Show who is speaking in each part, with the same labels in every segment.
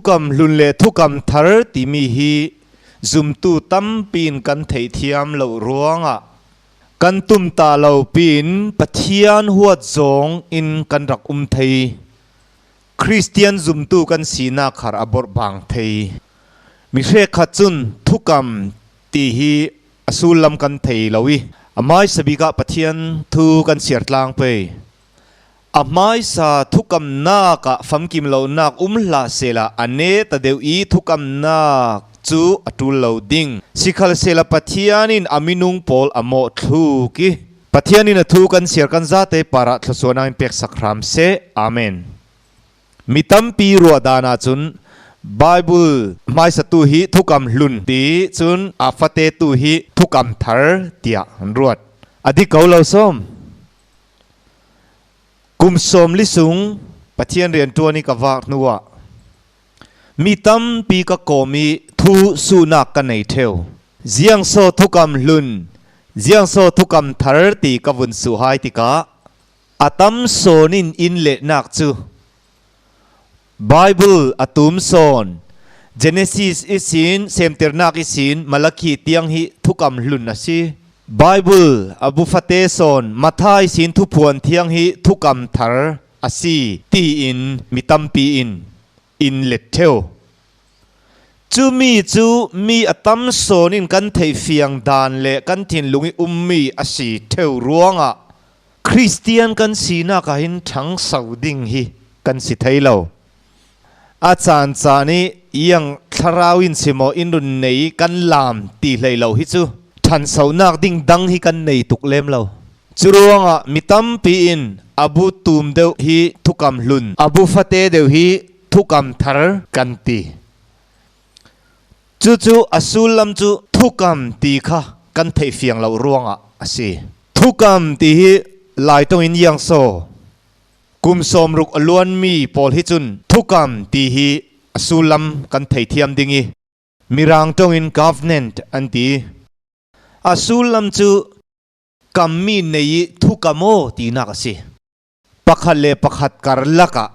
Speaker 1: Thukam hlun le thukam thar timi hi zumtu tampi in kan theihthiam lo ruangah kan tum ta lo piin Pathian huat zawng in kan rak um thei. Kristian zumtu kan sinak har a borh bang thei. Mi hrekhat cun thukam ti hi a sullam kan thei lo i a hmaisa bik ah Pathian thu kan siar tlang pei. A hmaisa thukamnak ah famkim lonak um hlah sehla a ne ta deuh i thukamnak cu a ṭul lo ding. Sikhalsehla Pathian in a minung pawl a mawhthluk i Pathian in a thu kan siar kan zate par ah thluachuahnak in peksak hram seh. Amen. Mi tampi ruahdan ahcun Bible hmaisatu hi thukam hlun ti cun a fate tu hi thukam thar tiah an ruat. A dik ko lo sawm. Kum 40 sung Pathian rianṭuan i ka vak hnuah mi tampi ka kawm i thu suhnak ka nei ṭheo. Ziangsaw thukam hlun, ziangsaw thukam thar ti ka vun suh hai tikah a tam sawn in inn lehnak cu Bible a tum sawn. Genesis isin semternak isin Malakhi tiang hi thukam hlun a si. Bible a bu fate sawn Matthai sin thuphuan thiang hi thukam thar a si tiin mi tampi in in let theo. Cu mi cu mi a tam sawn in kan theihfiang dan le kan thinlung i ummi a si theo ruangah Kristian kan sinak ah hin ṭhangso ding hi kan si thei lo. A caan caan i iang thlarau in si maw in run nei i kan laam ti hlei lo hi cu ṭhansonak ding dang hi kan nei tuk lem lo. Cu ruangah mi tampi in a bu tum deuh hi thukam hlun, a bu fate deuh hi thukam thar kan ti. Cucu a sullam cu thukam ti kha kan theihfiang lo ruangah a si. Thukam ti hi Laitong in iangsaw kum 60 a luanmi pawl hi cun thukam ti hi a sullam kan theithiam ding i Mirang tong in covenant an ti. A sullam cu kammi nei i thukam aw tinak a si. Pakhat le pakhat karlak ah,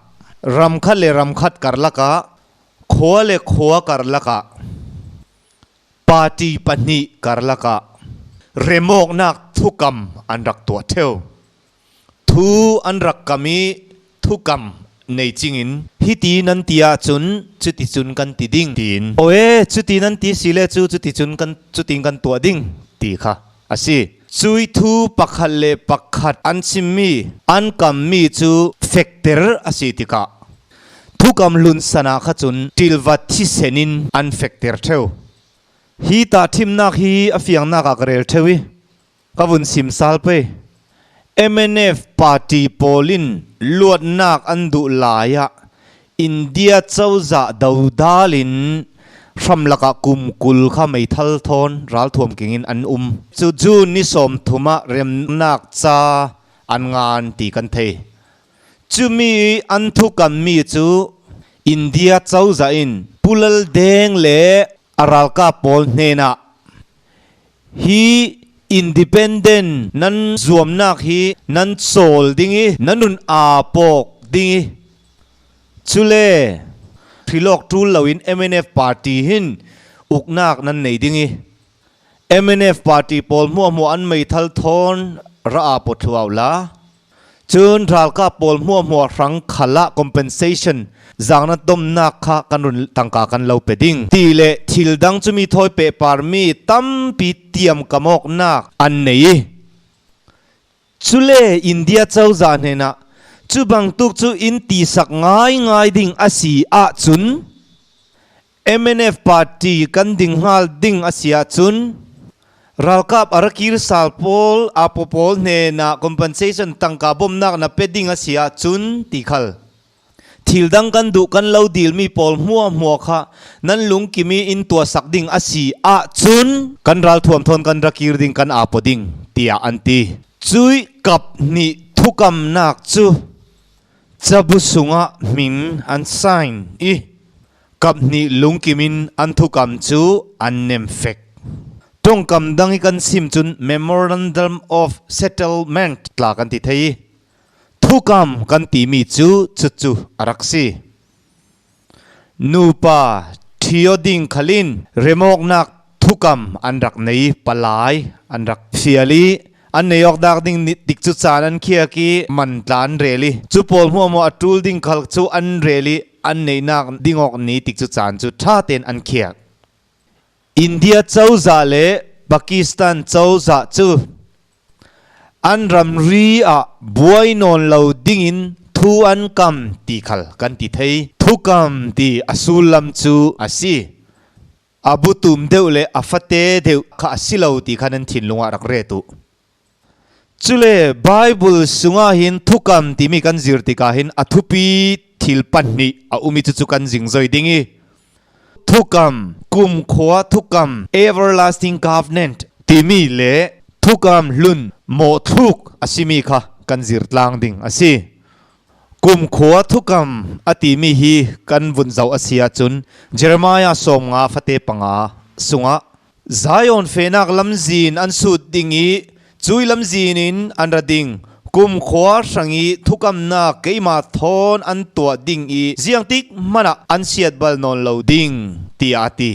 Speaker 1: ramkhat le ramkhat karlak ah, khua le khua karlak ah, party pahnih karlak ah remawknak thukam an rak tuah theo. Thu an rak kam i thukam nei cingin hiti nan ti ahcun cuticun kan ti ding tiin oe cuti nan ti si le cu cuticun kan cutin kan tuah ding ti kha a si. Cui thu pakhat le pakhat an chimmi an kammi cu fekter a si tikah thukam hlun san ah kha cun ṭilva thisen in an fekter ṭheo. Hi tahthimnak hi a fiangnak ah ka rel ṭheo i ka vun sim sal pei. MNF party pawl in luatnak an duh lai ah India cozah dodal in hramlak ah kum 20 kha meithal thawn ralthuam king in an um. Cu June ni 30 ah remnak ca an ngan ti kan thei. Cumi i an thukammi cu India cozah in Pu Lal Deng le a ralkap pawl hnen ah hi independent nan zuamnak hi nan cawl ding i nan nun aa pawk ding i cule hrilawk ṭul loin MNF party hin uknak nan nei ding i MNF party pawl hmuahhmuah an meithal thawn ra aa pawt thluau la. Cun ralkap pawl hmuahhmuah hrang khal ah compensation zaangna domnak kha kan run tangka kan lo pe ding ti le thil dang cu mi thawi pehparmi tampi tiam kamawknak an nei i cule India cozah hnenah cu bantuk cu in ti sak ngaingai ding a si ahcun MNF party kan ding hngal ding a si ahcun ralkap a rakir sal pawl apo pawl hnenah compensation tangka bawmhnak na pe ding a si ahcun ti khal thil dang kan duh kan lo dilmi pawl hmuahhmuah kha nan lungkimi in tuahsak ding a si ahcun kan ralthuam thawn kan rakir ding kan apo ding tiah an ti. Cui kap nih thukamnak cu cabu sungah min an sign i Kaphnih lungkim in an thukam cu an nem fek. Tongkam dang i kan sim cun Memorandum of Settlement tla kan ti thei i thukam kan timi cu cucu a rak si. Nupa ṭhio ding khalin remawknak thukam an rak nei palai an rak fial i an nei awk dak ding tik cu caan an khiak i man tla an rel i cu pawl hmuahhmuah a ṭul ding khal cu an rel i an neihnak ding awk ni tik cu caan cu ṭha tein an khiak. India cozah le Pakistan cozah cu an ramri ah buai nawn lo dingin thu an kam ti khal kan ti thei. Thukam ti a sullam cu a si. A butum deuh le a fate deuh kha a si lo ti kha nan thinlung ah rak ret u. Cule Bible sungah hin thukam timi kan zir tikah hin a thupi thil pahnih a um i cucu kan zingzoi ding i thukam kumkhua thukam everlasting covenant timi le thukam hlun mawhthluk a simi kha kan zir tlang ding a si. Kumkhua thukam a timi hi kan vun zoh a si ahcun Jeremiah 15 fate 5 sungah Zion fenak lamzin an sut ding i cui lamzin in an ra ding. Kumkhua hrang i thukamnak keimah thawn an tuah ding i ziangtik hmanh ah an siat bal nawn lo ding, tiah a ti.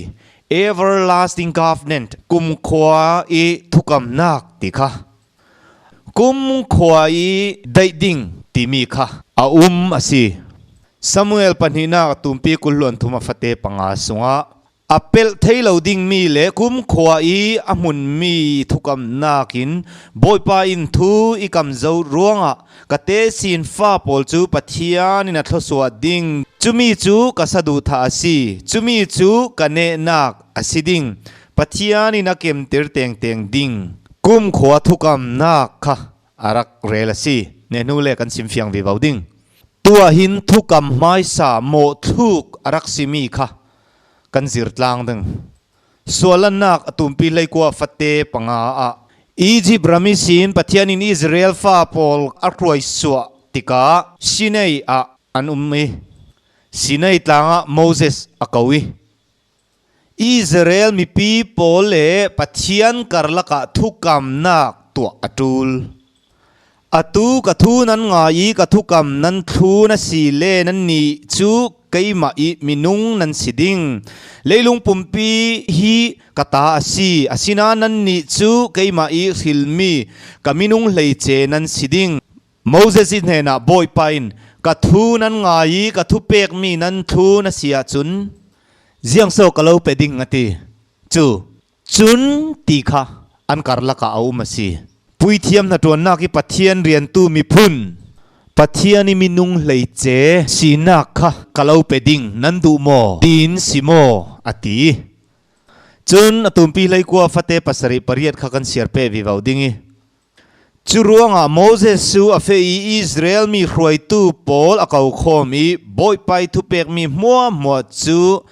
Speaker 1: Everlasting Covenant, kumkhua i thukamnak ti kha. Kumkhua i daih ding timi kha a um a si. Samuel pahnihnak tumpi kulhluan thum a fate panga sungah A pelh thei lo dingmi le kumkhua i a hmunmi thukamnak in Bawipa inn thu i kam zo ruangah ka tesin fa pawl cu Pathian in a thluasuah ding. Cumi cu ka saduhthah a si, cumi cu ka nehnak a si ding. Pathian in a kemter tengteng ding. Kumkhua thukamnak kha a rak rel a si. Nehnu le kan chimfiang ve vo ding. Tuah hin thukam hmaisa mawhthluk a rak simi kha kan zir tlang ding. Sualannak a tumpi hleikua fate panga ah Egypt ram i sin Pathian in Israel fa pawl a hruai suah tikah Sinai ah an um i Sinai tlang ah Moses a ko i Israel mipi pawl le Pathian karlak ah thukamnak tuah a ṭul. Atu ka thu nan ngai i ka thukam nan thlu na si le nannih cu keimah i minung nan si ding. Leilung pumpi hi ka ta a si, asinain nannih cu keimah i hrilmi ka minung hleice nan si ding. Moses i hnenah Bawipa in ka thu nan ngai i ka thu pekmi nan thu na si ahcun ziangso ka lo pe ding a ti. Cu cun ti kha an karlak ah a um a si. Puithiam hna ṭuannak i Pathian riantu miphun, Pathian i minung hleice sinak kha ka lo pe ding nan duh maw tiin si maw a ti. Cun a tumpi hleikua fate pasarih pariat kha kan siar pe vivo ding i Cu ruangah Moses cu a feh i Israel mi hruaitu pawl a ko khawm i Bawipa i thupekmi hmuahhmuah cu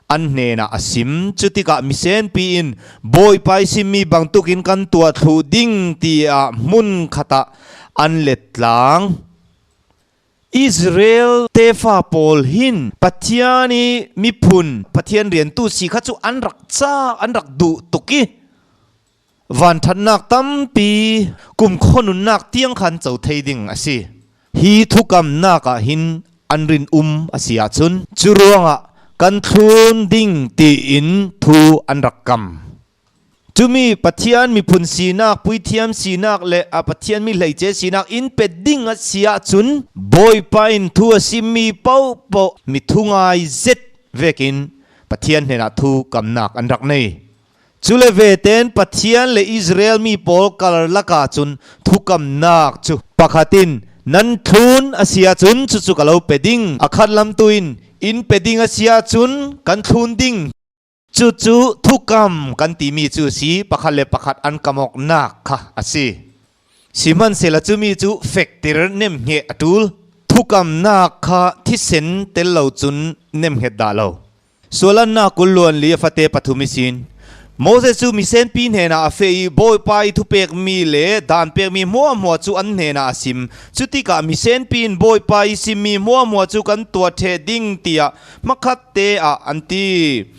Speaker 1: an hnenah a sim. Cu tikah misenpi in Bawipa i simmi bantukin kan tuah thlu ding tiah hmunkhat ah an let tlang. Israel tefa pawl hin Pathian i miphun, Pathian riantu si kha cu an rak ca, an rak duh tuk i Vanṭhatnak tampi kumkhua nunnak tiang khan co thei ding a si. Hi thukamnak ah hin an rin um a si ahcun cu ruangah kan thlun ding tiin thu an rak kam. Cumi Pathian miphun sinak, puithiam sinak le a Pathian mi hleice sinak in pet ding a si ahcun Bawipa in thu a simmi paohpaoh mi thu ngai zet vekin Pathian hnenah thu kamnak an rak nei. Cu le veten Pathian le Israel mi pawl karlak ah cun thukamnak cu pakhat in nan thlun a si ahcun cucu ka lo pe ding, a khat lam tu in in pe ding a si ahcun kan thlun ding. Cucu thukam kan timi cu a si, pakhat le pakhat an kamawknak kha a si. Sihmanhsehlaw cumi cu fektir nemhngeh a ṭul. Thukamnak kha thisen tel lo cun nemhnget dah lo. Sualannak kulluan li a fate pathum i sin. Moses cu misenpi hnenah a feh i Bawipa i thupekmi le dan pekmi hmuahhmuah cu an hnenah a sim. Cu tikah misenpi in Bawipa i simmi hmuahhmuah cu kan tuah ṭheh ding tiah hmakhat te ah an ti.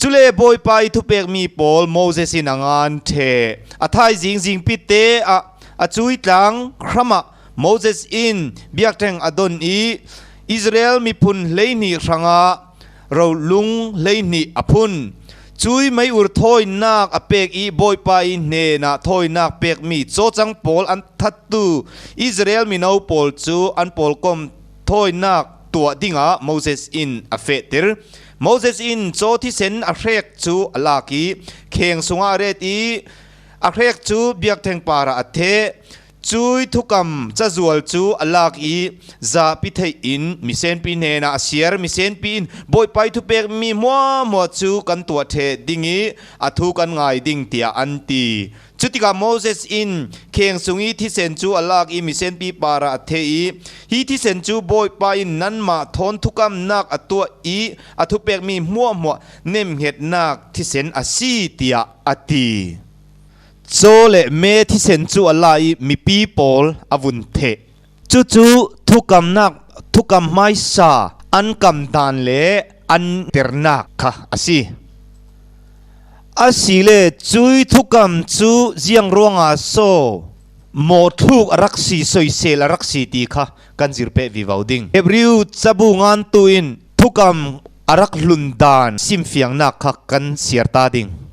Speaker 1: Cule Bawipa i thupekmi pawl Moses in a ngan ṭheh. A thaizing zingpi te ah a cui tlang hram ah Moses in biakṭheng a don i Israel miphun 12 hrangah Rolung 12 a phun. Cui meiur thawinak a pek i Bawipa i hnenah thawinak pekmi cawcang pawl an thattu Israel mino pawl cu an pawlkom thawinak tuah dingah Moses in a fehter. Moses in caw thisen a hrek cu a lak i kheng sungah a ret i a hrek cu biakṭheng par ah a theh. Cui thukam cazual cu a lak i zapi theih in misenpi hnenah a siar. Misenpi in Bawipa i thupekmi hmuahhmuah cu kan tuah ṭheh ding i a thu kan ngai ding tiah an ti. Cu tikah Moses in kheng sung i thisen cu a lak i misenpi par ah a theh i, Hi thisen cu Bawipa in nanmah thawn thukamnak a tuah i a thupekmi hmuahhmuah nemhngetnak thisen a si, tiah a ti. Caw le me thisen cu a la i mipi pawl a vun theh. Cucu thukamnak thukam hmaisa an kam dan le an ternak kha a si. Asile cui thukam cu ziang ruangah so maw thluk a rak si soisel a rak si ti kha kan zir peh vivo ding. Hebrew cabu ngan tu in thukam a rak hlun dan simfiangnak kha kan siar ta ding.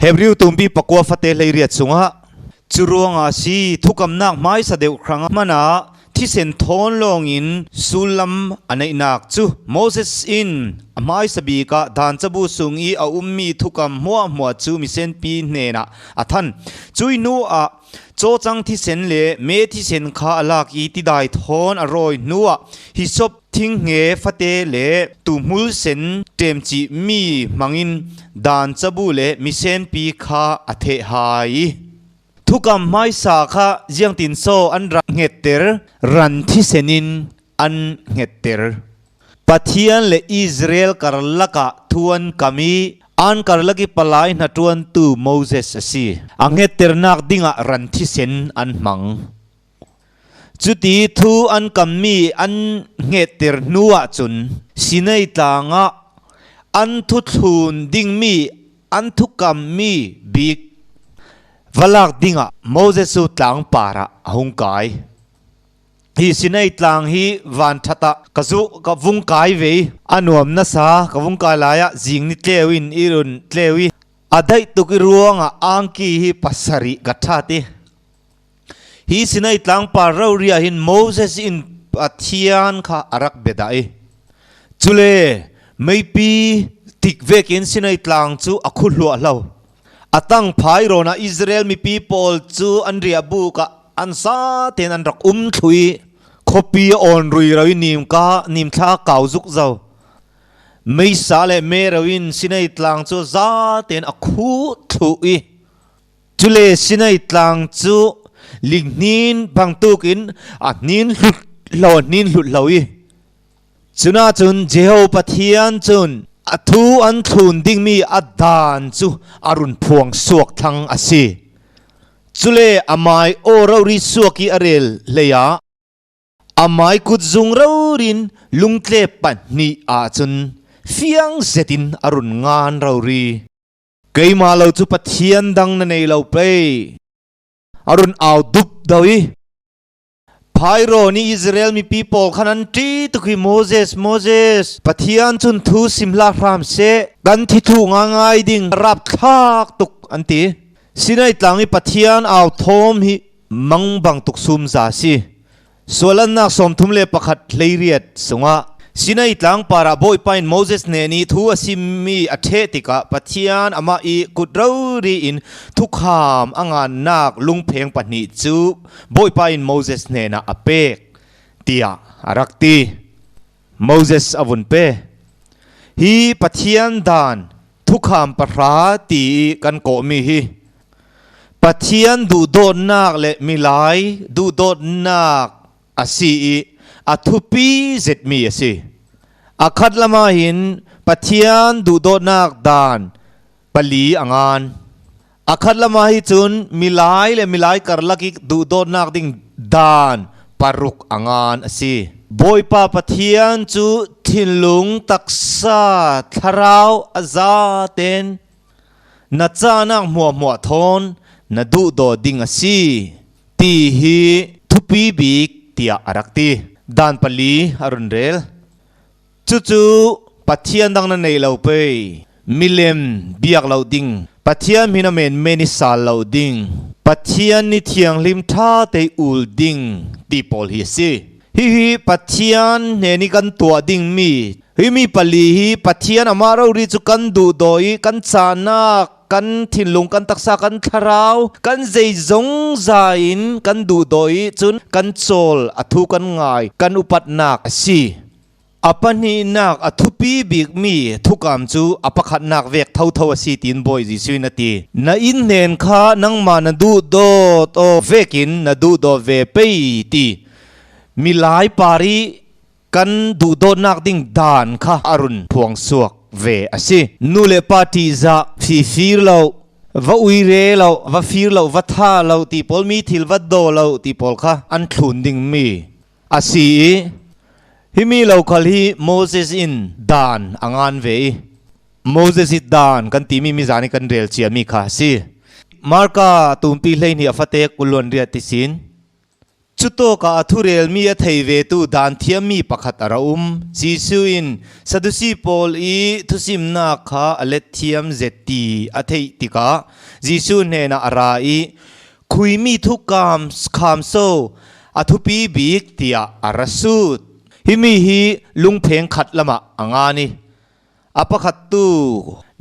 Speaker 1: Hebrew tumpi pakua fate 18 chungah cu ruangah si thukamnak hmaisa deuh hrang hmanh ah thisen thawn lawngin sullam a neihnak cu Moses in a hmaisa bik ah dan cabu sung i a ummi thukam hmuahhmuah cu misenpi hnenah a than. Cui hnu ah cawcang thisen le me thisen kha a lak i tidai thawn a rawi hnu ah hisop Thingnge fate le tuhmul sen ṭemcihmi hmangin dan cabu le misenpi kha a theh hai i thukam hmaisa kha ziangtinso an rak hngetter, ran thisen in an hngetter. Pathian le Israel karlak ah thu an kam i an karlak i palai hna ṭuantu Moses a si. A hngetternak dingah ran thisen an hmang. Cuti thu an kammi an hngetter hnu ahcun Sinai tlang ah an thuthlun dingmi an thukammi bik va lak dingah Moses cu tlangpar ah a hung kai. Hi Sinai tlang hi vanṭhat ah ka zu ka vung kai ve i a nuam nasa ka vung kai lai ah zing ni tleu in i run tleu i a daih tuk i ruangah angki hi pasarih ka ṭhat i Hi Sinai tlangpar rori ah hin Moses in Pathian kha a rak biadah i cule meipi tik vekin Sinai tlang cu a khu hluah lo. A tang phai rawn ah Israel mipi pawl cu an riahbuk ah an sa tein an rak um thlu i khuapi a awn rui ro i nim ka nimthla kau zuk zo. Meisa le mero in Sinai tlang cu za tein a khu thlu i Cule Sinai tlang cu lighnin bantukin a hnin hlut lo a hnin hlut lo i cuna cun Jeho Pathian cun a thu an thlun dingmi a dan cu a run phuang suak thlang a si. Cule a mai aw rori suak i a rel hlei ah a mai kutzung rorin lungtle pahnih ahcun fiang zetin a run ngan rori. Keimah lo cu Pathian dang na nei lo pei. A run au dup do i Phairo nih Israel mipi pawl khan an ṭih tuk i Moses, Moses, Pathian cun thu sim hlah hram seh, kan thi thu ngangai ding rapthlak tuk an ti. Sinai tlang i Pathian au thawm hi mang bang tuk sum za si. Sualannak 31 18 sungah Sinai tlangpar ah Bawipa in Moses hnen i thu a simmi a ṭheh tikah Pathian amah i kut rori in thukham a ngannak lungpheng pahnih cu Bawipa in Moses hnenah a pek tiah a rak ti. Moses a vun pe. Hi Pathian dan thukham pahra ti i kan kawhmi hi Pathian duhdawtnak le milai duhdawtnak a si i a thupi zetmi a si. A khat lam ah hin Pathian duhdawtnak dan pali a ngan. A khat lam ah hi cun milai le milai karlak i duhdawtnak ding dan paruk a ngan a si. Bawipa Pathian cu thinlung, taksa, thlarau a za tein na canak hmuahhmuah thawn na duhdaw ding a si ti hi thupi bik tiah a rak ti. Dan pali a run rel. Cucu Pathian dang na nei lo pei. Milem biak lo ding. Pathian hmin a men men i sal lo ding. Pathian ni thianghlim tha te ul ding ti pawl hi a si. Hihi Pathian hnen i kan tuah dingmi, hi mi pali hi Pathian amah rori cu kan duh daw i kan cahnak, kan thinlung, kan taksa, kan thlarau, kan zeizong za in kan duh daw i cun kan cawl, a thu kan ngai, kan upatnak a si. A pahnihnak a thupi bikmi thukam cu a pakhatnak vek thotho a si tiin Bawi Jesuh in a ti. Na inn hnen kha nangmah na duh dawt aw vekin na duh dawt ve pei ti. Milai par i kan duhdawtnak ding dan kha a run phuang suak ve a si. Nu le pa ṭihzah, fifir lo, va uire lo, va fir lo, va tha lo ti pawl, mi thil va daw lo ti pawl kha an thlun dingmi a si i himi lokhal hi Moses in dan a ngan ve i Moses i dan kan timi mizan i kan rel ciami kha a si. Marka tumpi 12 a fate kulluan riat ti sin. Cuto ka a thurelmi a thei ve tu dan thiammi pakhat a ra um. Jesuh in Sadusi pawl i thusimnak kha a let thiam zet ti a theih tikah Jesuh hnenah a ra i khuimi thu kaam khaamso a thupi bik tiah a ra sut. Himi hi lungpheng khat lamah a ngan i a pakhat tu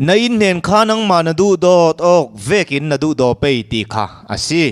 Speaker 1: na inn hnen kha nangmah na duh dawt awk vekin na duh daw pei ti kha a si.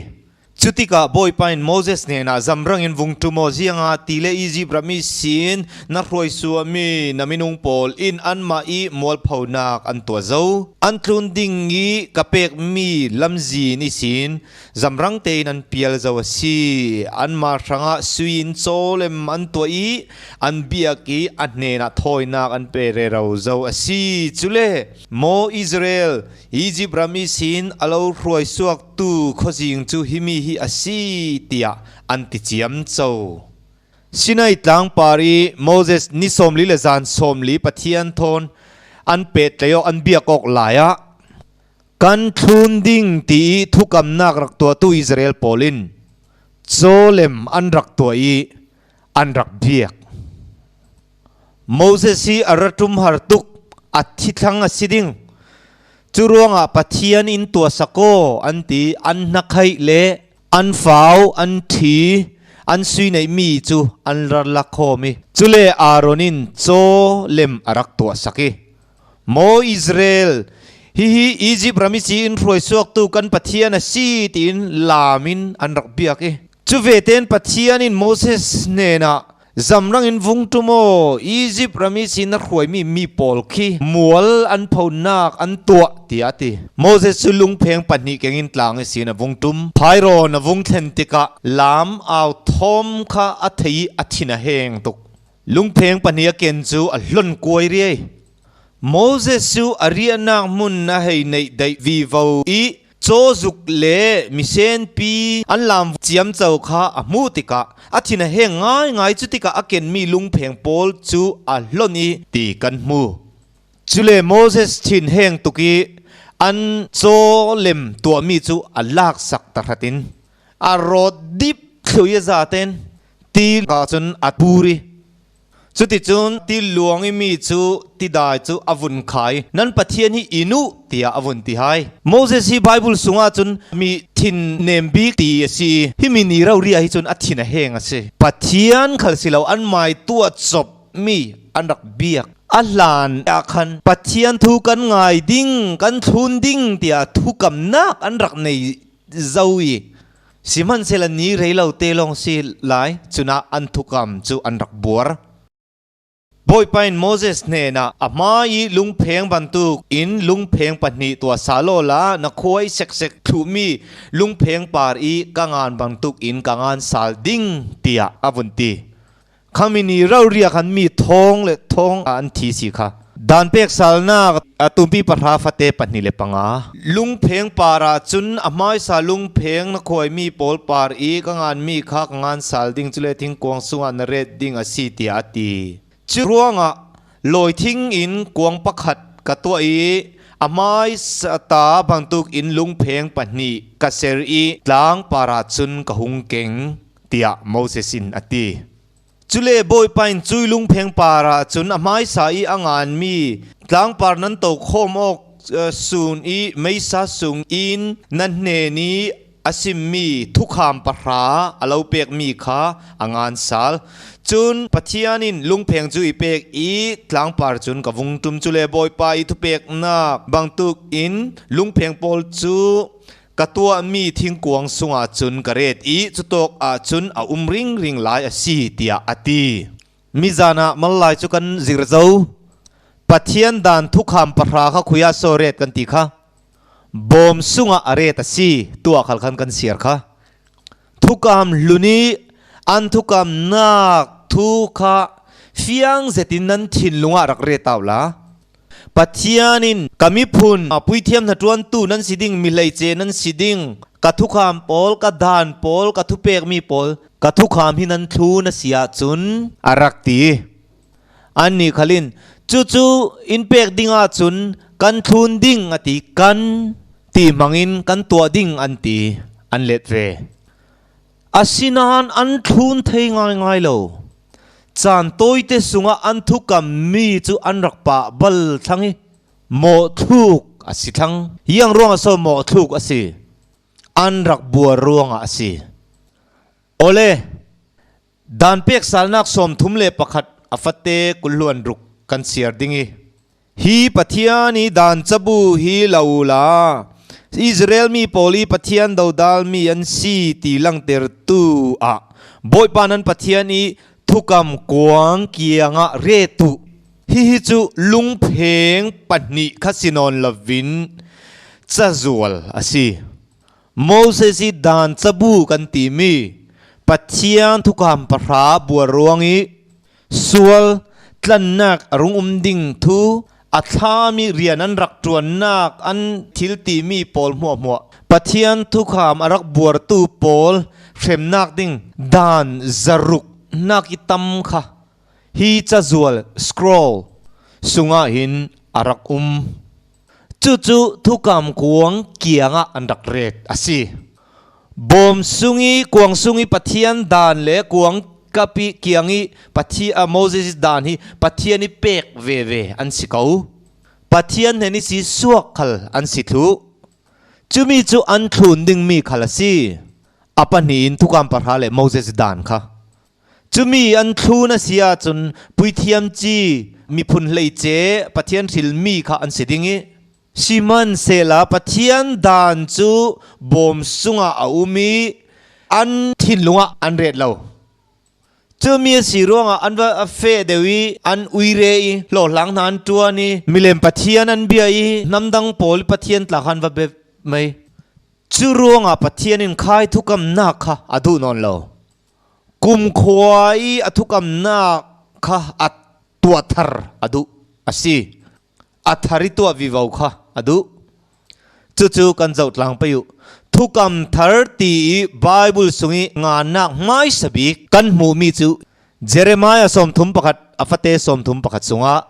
Speaker 1: Cu tikah Bawipa in Moses hnenah zamrang in vung ṭum aw, ziangah ti le Izipt ram i sin na hruai suahmi na minung pawl in anmah i mualphonak an tuah zau. An tlun ding i ka pekmi lamzin i sin zamrang tein an pial zau a si. Anmah hrangah sui in cawlem an tuah i an biak i a hnenah thawinak an pe rero zau a si. Cule maw Israel, Izipt ram i sin a lo hruai suaktu khuazing cu himi hi a si tiah an ti ciamco. Sinai tlangpar i Moses ni 40 le zan 40 Pathian thawn an pehtlaih awk an biak awk lai ah kan thlun ding ti i thukamnak rak tuahtu Israel pawl in cawlem an rak tuah i an rak biak. Moses hi a ra ṭum har tuk, a thithlang a si ding. Cu ruangah Pathian in tuah sakaw an ti, an hnakhaih le an fau, an ṭhi, an sui neihmi cu an rak lak khawm i cule Aaron in caw lem a rak tuah sak i Maw Israel, hihi Izipt ram i ci in hruai suaktu kan Pathian a si tiin laam in an rak biak i cu ve tein Pathian in Moses hnenah Zamrang in vung ṭum aw, Izipt ram i sin a hruaimi mi pawl khi mual an phonak an tuah, tiah a ti. Moses cu lungpheng pahnih keng in tlang i sin a vung ṭum. Phairawn a vung thlen tikah lam au thawm kha a thei i a thin a heng tuk. Lungpheng pahnih a ken cu a hlon kuai riai. Moses cu a riahnak hmun a hei neih daih vivo i cawzuk le misenpi an lam ciamco kha a hmuh tikah a thin a heng ngaingai. Cu tikah a kenmi lungpheng pawl cu a hlonh i ti kan hmu. Cule Moses thin heng tuk i an caw lem tuahmi cu a laksak tahrat in a rawt dip thlu i a zaten ti ka cun a pur i Cuticun ti luang i mi cu tidai cu a vun khai. Nan Pathian hi in u tiah a vun ti hai. Moses hi Bible sungah cun mi thin nem bik ti a si i hi mi ni rori ah hi cun a thin a heng a si. Pathian khal si lo an mai tuah cop mi an rak biak. A hlan ah khan Pathian thu kan ngai ding, kan thlun ding tiah thukamnak an rak nei zo i Sihmanhsehlaw ni rei lo te lawng si lai cunah an thukam cu an rak buar. Bawipa in Moses hnenah a hmai i lungpheng bantuk in lungpheng pahnih tuah sah law la na khuai seksek thluhmi lungpheng par i ka ngan bantuk in ka ngan sal ding tiah a vun ti. Khami ni rori ah khan mi thong le thong an thi si kha. Dan pek salnak a tumpi pahra fate 205. Lungpheng par ah cun a hmaisa lungpheng na khuaimi pawl par i ka nganmi kha ka ngan sal ding cu le thingkuang sungah na ret ding a si tiah a ti. Cu ruangah lawi thing in kuang pakhat ka tuah i a hmaisa ta bantuk in lungpheng pahnih ka ser i tlang par ah cun ka hung keng tiah Moses in a ti. Cule Bawipa in cui lungpheng par ah cun a hmaisa i a nganmi tlangpar nan to khawm awk sun i meisa sung in nan hnen i a simmi thukham pahra a lo pekmi kha a ngan sal. Cun Pathian in lungpheng cu i pek i tlangpar cun ka vung ṭum. Cule Bawipa i thupeknak bantuk in lungpheng pawl cu ka tuahmi thingkuang sungah cun ka ret i cutawk ah cun a um ringring lai a si, tiah a ti. Mizan ah mal lai cu kan zir zo. Pathian dan thukham pahra kha khuia so ret kan ti kha. Bawm sungah a ret a si tuah khal khan kan siar kha. Thukam hlun i an thukam nak thu kha fiang zetin nan thinlung ah rak re tau la. Pathian in ka miphun puithiam hna ṭuantu nan si ding, mi hleice nan si ding, ka thukham pawl, ka dan pawl, ka thupekmi pawl, ka thukham hi nan thlu na si ahcun a rak ti. Annih khalin cucu in pek ding ahcun kan thlun ding a ti, kan ti hmangin kan tuah ding an ti, an let ve. Asinain an thlun thei ngaingai lo. Caan tawite sungah an thukammi cu an rak pah bal thlang i mawhthluk a si thlang. Iang ruangah so mawhthluk a si. An rak buar ruangah a si. Awle, dan pek salnak 31 a fate kulluan ruk kan siar ding i Hi Pathian i dan cabu hi lo la Israel mi pawl i Pathian dodalmi an si ti langhtertu ah Bawipa nan Pathian i thukam kuang kiangah re tu. Hihi cu lungpheng pahnih kha si nawn lovin cazual a si. Moses i dan cabu kan timi Pathian thukam pahra buar ruang i Sual tlannak a rung um ding thu a thlami rian an rak ṭuannak an thil timi pawl hmuahhmuah Pathian thukham a rak buartu pawl hremnak ding dan zaruk nak i tam kha hi cazual scroll sungah hin a rak um. Cucu thukam kuang kiang ah an rak ret a si. Bawm sung i kuang sung i Pathian dan le kuang kapi kiang i Pathian Moses dan hi Pathian i pek veve an si ko. Pathian he ni si suak khal an si thlu. Cumi cu an thlun dingmi khal a si. A pahnih in thukam pahra le Moses dan kha. Cumi an thlun a si ahcun puithiam ci miphun hleice Pathian hrilmi kha an si ding i sihmanhsehlaw Pathian dan cu bawm sungah a um i an thinlung ah an ret lo. Cumi a si ruangah an va feh deuh i an uire i hlawhhlang hna an ṭuan i milem pathian an bia i hnamdang pawl pathian tla kha an va be mei. Cu ruangah Pathian in khai thukamnak kha a duh nawn lo. Kumkhua i a thukamnak kha a tuah thar a duh a si. A thar i tuah vivo kha a duh. Cucu kan zoh tlang pei u. Thukam thar ti i Bible sung i nganak hmaisa bik kan hmuhmi cu Jeremiah 31 a fate 31 sungah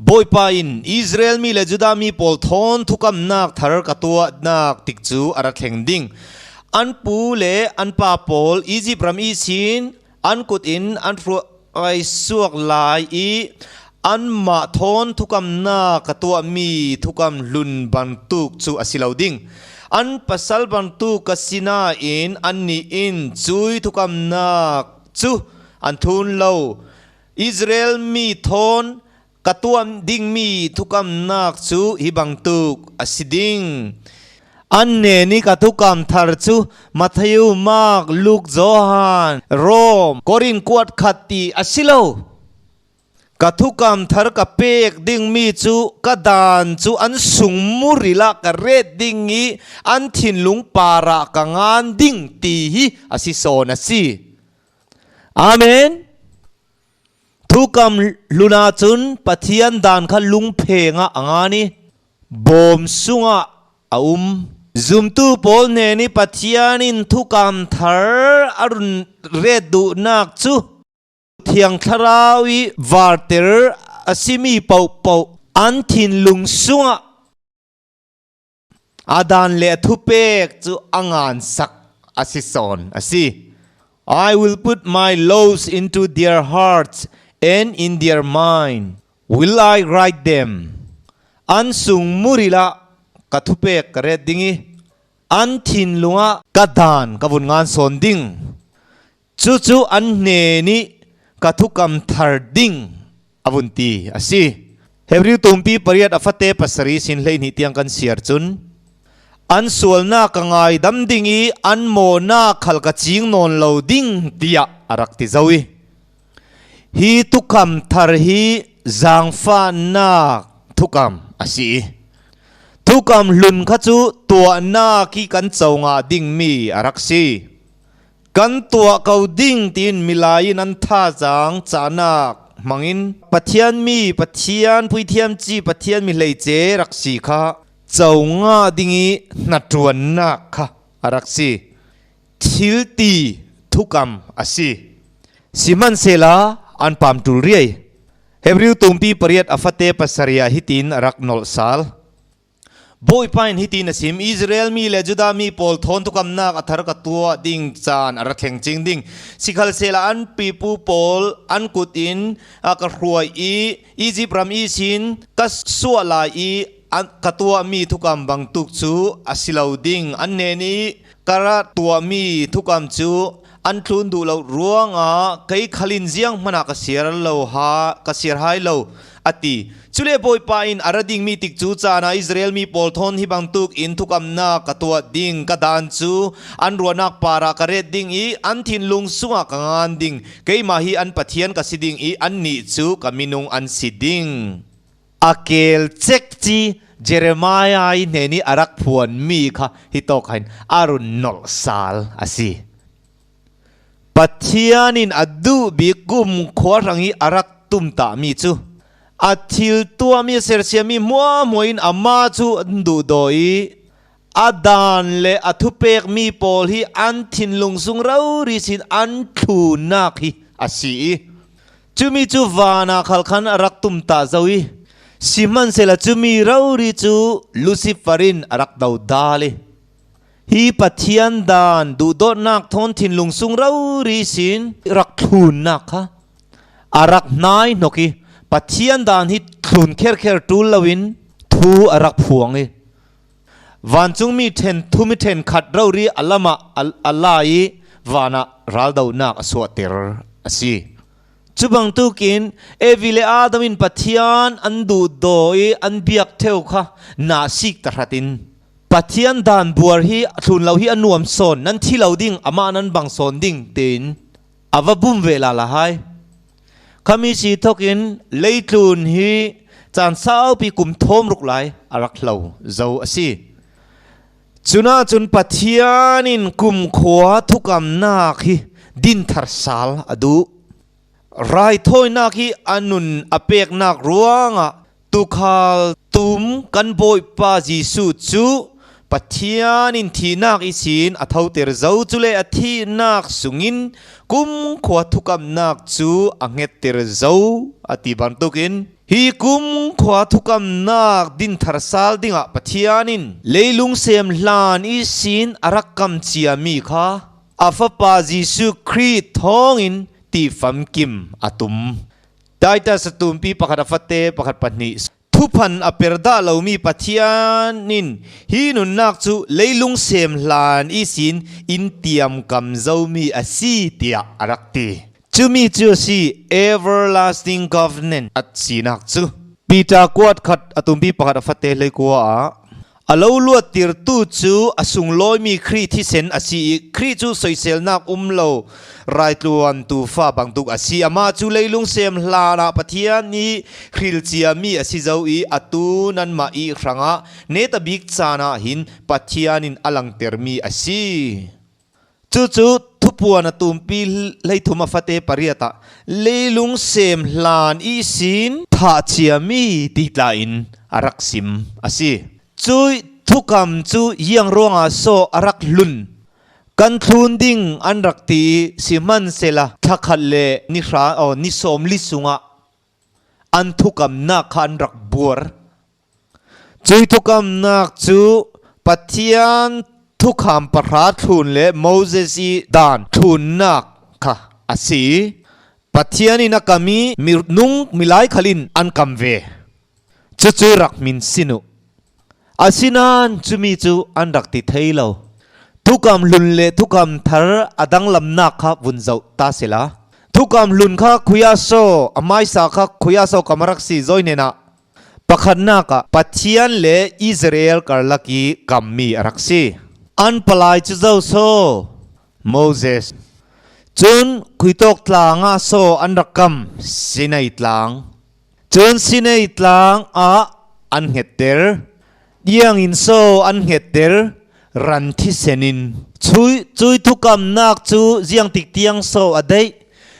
Speaker 1: Bawipa in Israel mi le Judah mi pawl thawn thukamnak thar ka tuahnak tik cu a ra thleng ding. An pu le an pa pawl Izipt ram i sin an kut in an hruai suak lai i anmah thawn thukamnak ka tuahmi thukam hlun bantuk cu a si lo ding. An pasal bantuk ka si nain annih in cui thukamnak cu an thun lo. Israel mi thawn ka tuan dingmi thukamnak cu hi bantuk a si ding. An ne nih ka thukam thar cu Matthew, Mark, Luke, Johan, Rom, Korin kuat khat ti a si lo. Ka thukam thar ka pek dingmi cu ka dan cu an sungmuril ah ka ret ding i an thinlung par ah ka ngan ding ti hi a si sawn a si. Amen. Thukam hlun ahcun Pathian dan kha lungpheng ah a ngan i bawm sungah a um. Zumtu pawl hnen i Pathian in thukam thar a run ret duhnak cu Thiang Thlarau i varter a simi paohpaoh an thinlung sungah A dan le a thupek cu a ngan sak a si sawn a si. I will put my laws into their hearts and in their mind will I write them. An sung murila ka thupek ka ret ding i an thinlunga ka dan ka vun ngan son ding. Chu chu an hne ni ka thukam thar ding avun ti asi. Hebrew tumpi pariat afate pasari sin hlei ni tiang kan siar chun an sual na ka ngai dam ding i an mo na khal ka ching non lo ding tia arak ti zowi. Hi tukam thar hi zangfa na thukam asi. Thukam hlun kha chu tua na ki kan chawnga ding mi arak si. Kan tua kau ding tin milain an tha chang chanak mangin Pathian mi Pathian puithiam chi Pathian mi hlei che rak si kha chawnga dingi na tuan na kha arak si. Thil ti thukam asi. Siman sela an pam tul riai. Hebrew tumpi pariat afate pasaria hitin arak nol sal. Boy pain hitin asim Israel mi le Judah mi pawl thon tukam nak athar ka tua ding chan ara thleng ching ding sikhal sela an pipu pawl an kut in a ka hruai i Egypt ram i sin ka suwa lai i an ka tua mi thukam bang tuk chu asilo ding an ne ni kara tua mi thukam chu an thlun du lo ruanga kei khalin ziang mana ka siar lo ha ka siar hai lo ati chule boy pa in arading mi tik chu chana Israel mi pol thon hi bang tuk in thukam na ka tua ding ka dan chu an ruanak para ka ret ding i an thin lung sunga ka ngan ding kei ma hi an pathian ka siding i an ni chu ka minung an siding akel chek chi Jeremiah i hne ni arak phuan mi kha hi to khain arun nol sal asi. Pathianin adu bi kum khwa rangi arak tum ta mi chu. A thil tua mi sersia mi mua muain ama chu du doi adan le athupek mi pol hi an thin lung sung rau ri sin an thu nak hi asi. Chumi chu vana khalkhan arak tum ta zowi. Siman sela chumi rau ri chu Luciferin arak dau dali. Hi Pathian dan du dot nak thon thin lung sung rau ri sin rak thun nak kha arak nai noki Pathian dan hi thlun kher kher tul lawin thu arak phuang i van chung mi then thu mi then khat rau ri alama alai vana ral do nak aswa ter asi. Chubang tukin evile adamin Pathian an du doi an biak theu kha na sik ta hratin Pathian dan buar hi thlun lo hi anuam son nan thi lo ding ama nan bang son ding tin awa bum ve la la hai khami si thokin leitlun hi chan sau pi kum thom ruk lai arak lo zo asi. Chuna chun Pathianin kum khwa thukam nak hi din thar sal adu rai thoi nak hi anun apek nak ruanga tukhal tum kan boy pa Jisu chu Pathianin thi nak isin athau ter zo chule athi nak sungin kum khwa thukam nak chu anget ter zo ati ban tukin hi kum khwa thukam nak din thar sal dinga Pathianin leilung sem hlan isin arakam chia mi kha afa pa Jisu Khri thongin ti fam kim atum. Titus tumpi pakhat afate pakhat pahnih thupan aperda lo mi Pathianin hi nun nak chu leilung sem hlan isin in tiam kam zo mi asi tia arakti. Chumi chu si everlasting covenant at sinak chu. Peter kuat khat atumpi pakhat afate lei kwa a alo luat tir tu chu asung loi mi khri thi sen asi khri chu soisel nak umlo rai tluan tu fa bang tuk asi ama chu leilung sem hlana Pathian ni khril chia mi asi zo i atu nan ma i hranga ne ta bik chana hin Pathianin alang ter mi asi. Chu chu thupuan atumpi lei thuma fate pariata leilung sem hlan i sin tha chia mi ti tla in arak sim asi. Chui thukam chu yang ronga so arak hlun kan thlun ding an rak ti siman sela thakhat le ni hra o ni som li sunga an thukam na khan rak buar. Chui thukam nak chu Pathian thukham pahra thlun le Moses i dan thlun nak kha a si. Pathian in a kam i minung milai khalin an kam ve. Cucu rak min sin u. Asinain cumi cu an rak ti thei lo. Thukam hlun le thukam thar a danglamnak kha vun zoh ta sila. Thukam hlun kha khuiaso, a hmaisa kha khuiaso kam a rak si zoi hnenah pakhatnak ah Pathian le Israel karlak i kammi a rak si. An palai cu zoso? Moses. Cun khuitawk tlang ah so an rak kam Sinai tlang. Cun Sinai tlang ah an hngetter. Iangin so an hngetter ran thisen in. Cui, cui thukamnak cu ziang tik tiang so a deih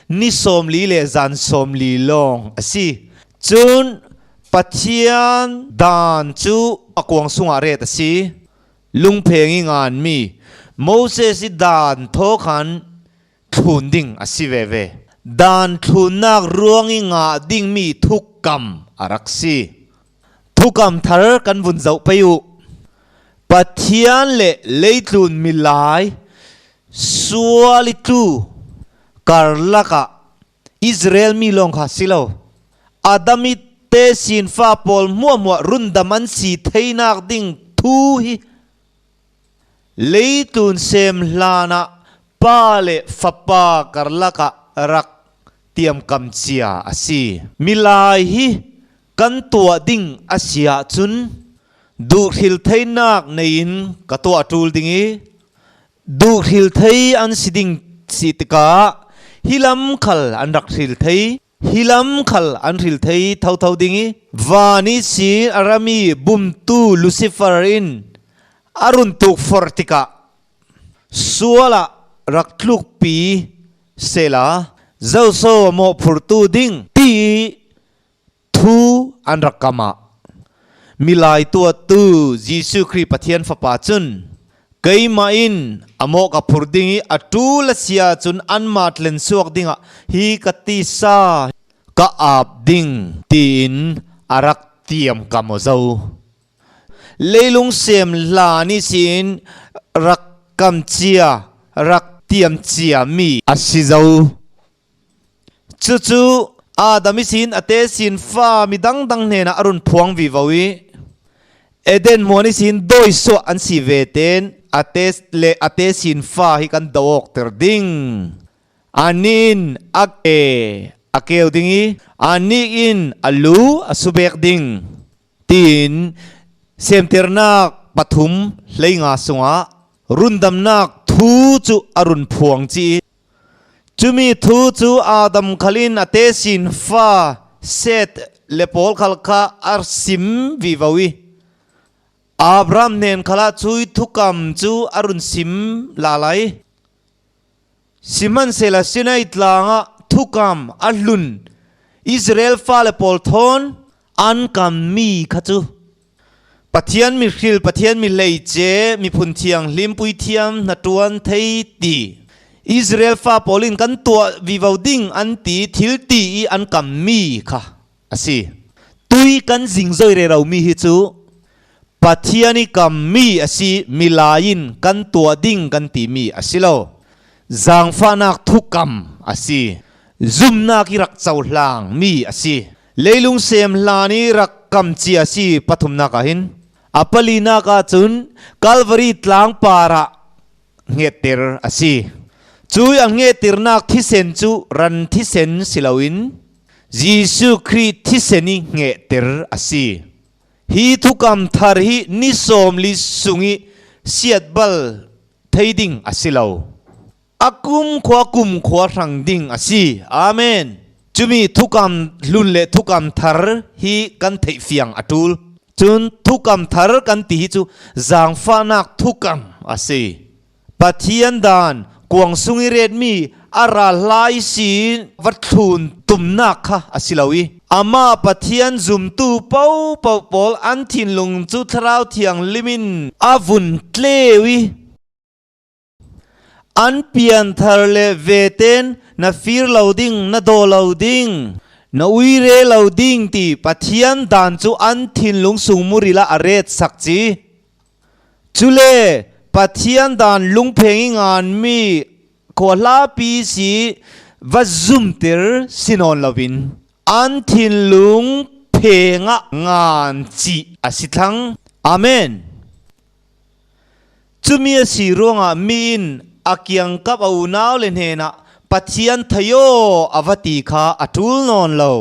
Speaker 1: ni 40 le zan 40 lawng a si. Cun Pathian dan cu a kuang sungah ret a si. Lungpheng i nganmi Moses i dan thaw khan thlun ding a si veve. Dan thlunnak ruang i ngah dingmi thukam a rak si. Thukam thar kan vun zoh pei u. Pathian le leitlun milai sual i tlu karlak ah Israel mi lawng kha si lo. Adam i te sinfa pawl hmuahhmuah rundam an si theinak ding thu hi leitlun sem hlan ah pa le fapa karlak ah rak tiamkam cia a si. Milai hi kan tuah ding a si ahcun duhhril theinak nei in ka tuah ṭul ding i duhhril thei an si ding si tikah hi lam khal an rak hril thei hi lam khal an hril thei thotho ding i van i sin a rami bumtu Lucifer in a run tukforh tikah sual ah rak tlukpi sela zoso mawhphurtu ding ti thu an rak kam ah milai tuahtu Jesuh Khrih Pathian Fapa cun keimah in a mawh ka phur ding i a ṭul a si ahcun anmah tlen suak dingah hi ka tisa ka ap ding tiin a rak tiam ka maw zo. Leilung sem hlan i sin rak kam cia rak tiam cia mi a si zo. Cucu Adam i sin a te sin fa mi dangdang hnenah a run phuang vivo i Eden hmuan i sin dawi suah an si ve ten a te le a te sin fa hi kan do awk ter ding. Anin a ke a keu ding i anih in a lu a subek ding tiin semternak pathum 15 sungah rundamnak thu cu a run phuang ci. Cumi thu cu Adam khal in a te sin fa Seth le pawl khal kha a sim vivo i Abraham hnen khal ah cui thukam cu a run sim la lai. Sihmanhsehlaw Sinai tlang ah thukam a hlun Israel fale pawl thawn an kammi kha cu Pathian mihril, Pathian mi hleice, miphun thianghlim, puithiam hnaṭuan thei ti. Israel fa pawl in kan tuah vivo ding an ti thil ti i an kammi kha a si. Tui kan zing zoi re romi hi cu Pathian i kammi a si, milai in kan tuah ding kan timi a si lo. Zaangfahnak thukam a si. Zumnak i rak cohlang mi a si. Leilung sem hlan i rak kam cia si pathumnak ah hin a palinak ah cun Calvary tlangpar ah hngetter a si. Cu a hngetirnak thisen cu ran thisen si loin Jesuh Khrih thisen i hngetter a si. Hi thukam thar hi ni 40 sung i siat bal thei ding a si lo. A kumkhua kumkhua hrang ding a si. Amen. Cumi thukam hlun le thukam thar hi kan theih fiang a ṭul. Cun thukam thar kan ti hi cu zaangfahnak thukam a si. Pathian dan kuang sung i retmi a ra hlai sin va thlun tumnak kha a si lo i amah Pathian zumtu paohpaoh pawl an thinlung cu Thlarau Thianghlim in a vun tleu i An pianthar le veten na fir lo ding, na daw lo ding, na uire lo ding ti Pathian dan cu an thinlung sungmuril ah a ret sak ci. Cule Pathian dan lungpheng i nganmi Khua hlapi si va zumter si nawn loin an thinlung pheng ah ngan chih a si thlang. Amen. Cumi a si ruangah mi in a kiangkap a unau le hnenah Pathian thaio a va ti kha a ṭul nawn lo.